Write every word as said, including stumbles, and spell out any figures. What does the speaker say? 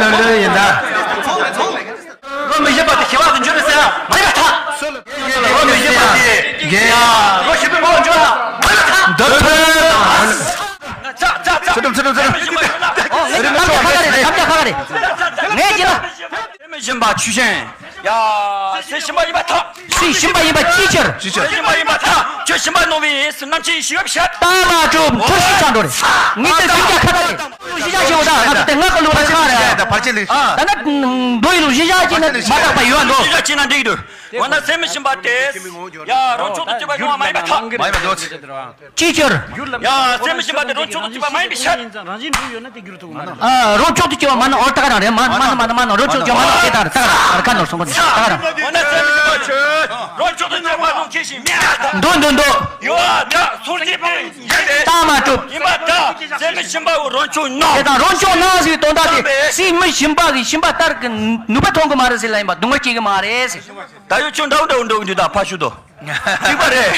ལོས་ལོས་ཡིན་ད། ལོ་མི་བཞི་པ་དེ་ཞི་བ་དུ་འགྱུར་ཟེར་ཡ་མ་ཡིན་པར་ཐལ། ལོ་མི་བཞི་པ་དེ་རྒྱལ་ཡ་ལོ་བཞི་པའི་མོ་འགྱུར་ལ་མ་ཡིན་པར་ཐལ། འདོད་ཐོན། ཚ་ཚ་ཚ། ཚ་གྲུབ་ཚ་གྲུབ་ཚ་གྲུབ། རི་མོ་ཁ་ཁ་རེད། ཁ་ཁ་ཁ་ཁ་རེད། ངས་ཅི་ལ། སེམས་ཞིམ་པ་ཆུ་ཤིང་། ཡ། སེམས་ཞིམ་པ་ཡིན་པར་ཐལ། སེམས་ཞིམ་པ་ཡིན་པ་ཅིའི་ཕྱིར། ཅིའི་ཕྱིར། སེམས་ཞིམ་པ་ཡིན་པར་ཐལ། ཁྱོད་ཞིམ་པ་ནོར་བའི་སེམས་རྣམས་ཀྱིས་ཞི་བར་བྱེད། ལྟ་མ་གྲུབ་འཁྲུལ་ཞིག་ཆགས་འགྲོ་རེད། ངས་དེ་སེམས་ཀྱ་ཁ་ཁ་རེད། ལུག་ཤི་ཤ་ཆེ་བོ་ད་ང་ཚོ་དེ་ང་གི་ལུག་རེ་ཁ་རེད། ཕལ་ཆེར་ལུག་ད་ནི་མདོ་ཡི་ལུག་ཤི་ཤ་ཅིག་ནི་མ་དག་པ་ཡོད་འགྲོ། ཞི་བར་བྱེད་ན་འགྲིག་འདུག་འོ་ན་སེམས་ཞིམ་པ་དེ། ཡ་རང་ཕྱོགས་སུ་སྐྱེ་བ་ཡོང་བ་མ་ཡིན་པར་ཐལ། མ་ཡིན་པར་ཐལ། ཅིའི་ཕྱིར། ཡ་སེམས་ཞིམ་པ་དེ་རང་ཕྱོགས་སུ་སྐྱེ་བ་མ་ཡིན་པའི་ཕྱིར། རང་བཞིན་འགྲུབ་ཡོད་ན་དེ་འགྱུར་ཐུབ་མ་རེད། ཨ་རང་ཕྱོགས་སུ་སྐྱེ་བ་མ་ནི་འོ་ད་ག་རང་རེད། མ་མ་ནི་མ་ནི་མ་ནི་རང་ཕྱོགས་སྐྱེ་བ་མ་ནི་དེ་ད་རེད། ད་ག་རང་ཁ་ནོར་སོང་གོ་ད་ག་རང་། འོ་ན་སེམས་ཞིམ་པ་ཆོས་རང་ཕྱོགས་སུ་སྐྱེ་བ་རང་ཁྱེད་བཞིན་མེད་ད། འདོད་འདོད་འདོད། ཡོད་ད་སོར་གྱི་དེ་ཡིན་ཏེ། ལྟ་མ་གྲུབ། ཡིན་པར་ཐལ། སེམས་ཞིམ་པ་འོ་རང་ཕྱོགས་ན། དེ་དང་རང་ཕྱོགས་ན་ཟེར་བའི་དོན་དག་དེ་སེམས་མི་ཞིམ་པ་གི་ཞིམ་པ་ལྟར་གི་ནུས་པ་ཐོན་གི་མ་རེད་ཟེར་ལ་ཡིན་པ་སྡུག་བསྔལ་སྐྱེ་གི་མ་རེད་ཟེར། ད་ཡོད་ཆོས་འདྲ་བོ་འདྲ་བོ་འགྲོ་གི་འདུག་ད་ཕ་ཤུ་དོ། གཅིག་པ་རེད།